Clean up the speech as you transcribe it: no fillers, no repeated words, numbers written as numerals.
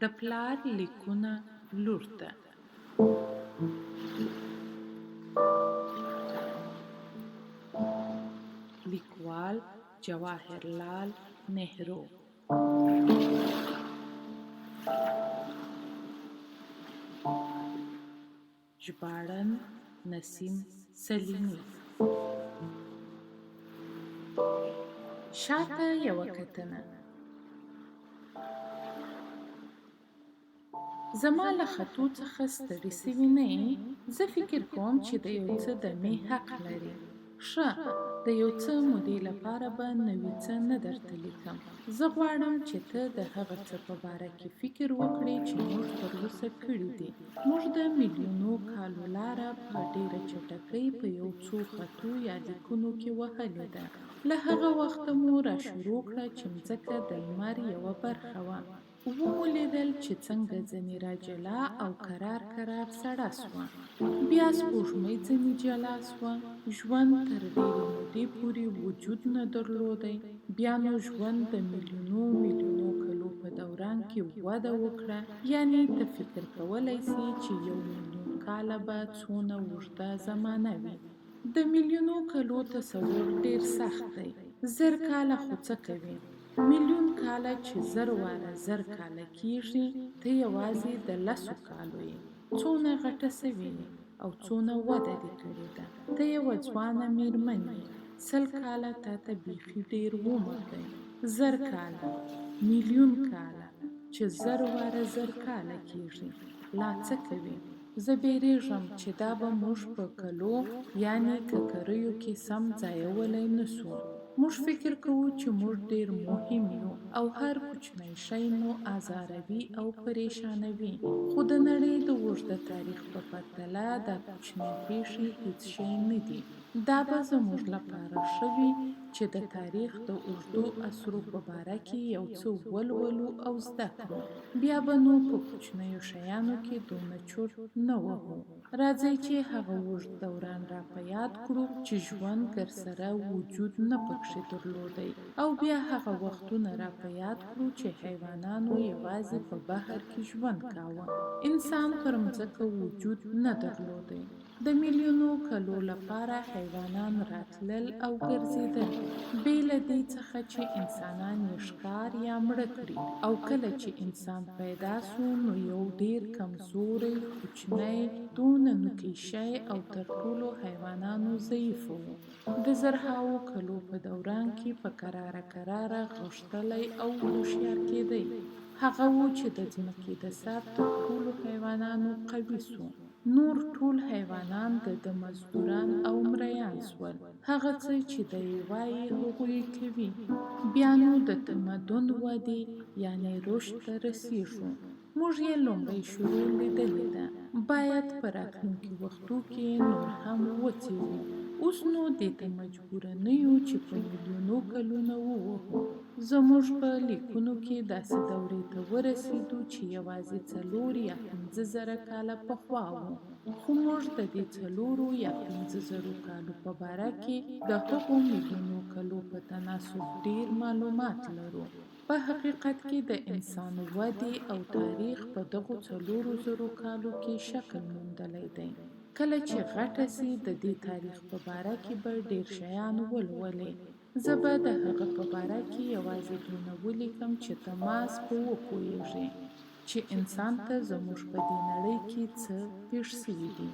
د پلار لیکونه لور ته. لیکوال: جواهر لال نهرو. ژباړن: نسیم سلیمي. شاته یوه کتنه. زما له ختو څخه ستړي شوي نه یې؟ زه فکر کوم چې د یو څه دمې حق لرې. ښه، د یو څه مودې لپاره به نوي څه نه درته لیکم. زه غواړم چې ته د هغه څه په باره کې فکر وکړې چې موږ تر اوسه کړي دي. موږ د میلیونو کالو لاره په ډېره چټکۍ په یو څو ختو یا لیکونو کې وهلې ده. له هغه وخته مو را شروع کړه چې مځکه د لمر یوه برخه وه. ومو لیدل چې څنګه ځنې را جلا او کرار کرار سړه شوه. بیا سپوږمۍ ځنې جلا شوه. ژوند تر ډېرې مودې پورې وجود نه درلودی. بیا نو ژوند د میلیونو میلیونو کلو په دوران کې وده وکړه، یعنې ته فکر کولای شې چې یو میلیون کاله به څونه اوږده زمانه وي. د میلیونو کلو تصور ډېر سخت دی. 1000 کاله خو څه کوې؟ میلیون کاله چې 1000 واره 1000 کاله کېږي، ته یوازې د لسو کالو یې. څونه غټه شوې یې او څونه وده دې کړې ده. ته یوه ځوانه مېرمن یې. 20 کاله تا ته بیخي ډېر عمر دی. 1000 کاله، میلیون کاله چې 1000 واره 1000 کاله کېږي، لا څه کوې؟ زه بېرېږم چې دا به موږ په کلو یعنې ککریو کې سم ځایولی نه شو. موږ فکر کوو چې موږ ډېر مهم یو او هر کوچنی شی مو ازاروي او پرېشانوي، خو د نړۍ د اوږده تاریخ په پرتله دا کوچنۍ پېښې هېڅ شی نه دي. دا به زموږ لپاره ښه وي چې د تاریخ د اوږدو عصرو په باره کې یو څه ولولو او زده کړو. بیا به نو په کوچنیو شیانو کې دونه چورت نه وهو. راځئ چې هغه اوږد دوران را په یاد کړو چې ژوند ګرسره وجود نه پکښې درلودی او بیا هغه وختونه را په یاد کړو چې حیوانانو یوازې په بحر کې ژوند کاوه. انسان پر مځکه وجود نه درلودی. د میلیونو کلو لپاره حیوانان راتلل او ګرځېدل، بې له دې څخه چې انسانان یې ښکار یا مړه کړي او کله چې انسان پیدا شو نو یو ډېر کمزوری، کوچنی، دونه نوکی شی او تر ټولو حیوانانو ضعیف و. د زرهاوو کلو په دوران کې په کراره کراره غښتلی او هوښیار کېدی. هغه و چې د ځمکې د سر تر ټولو حیوانانو قوي شو. نور ټول حیوانان د ده مزدوران او مریان شول. هغه څه چې دی یې وایي هغوی کوي. بیا نو د تمدن ودې یعنې رشد ته رسېږو. موږ یې لومړۍ شروع لیدلې ده. باید په راتلونکي وختو کې یې نور هم وڅېړو. اوس نو دې ته مجبوره نه یو چې په میلیونو کلونه ووهو. زموږ په لیکونو کې داسې دورې ته ورسېدو چې یوازې 4000 یا 5000 کاله پخوا وو. خو موږ د دې 4000 یا 5000 کالو په باره کې د هغو میلیونو کلو په تناسب ډېر معلومات لرو. په حقیقت کې د انسان ودې او تاریخ په دغو 4000 کالو کې شکل موندلی دی. کله چې غټه شې د دې تاریخ په باره کې به ډېر شیان ولولې. زه به د هغه په باره کې یوازې دونه ولیکم چې ته محض په وپوهېږې چې انسان ته زموږ په دې نړۍ کې څه پېښ شوي دي.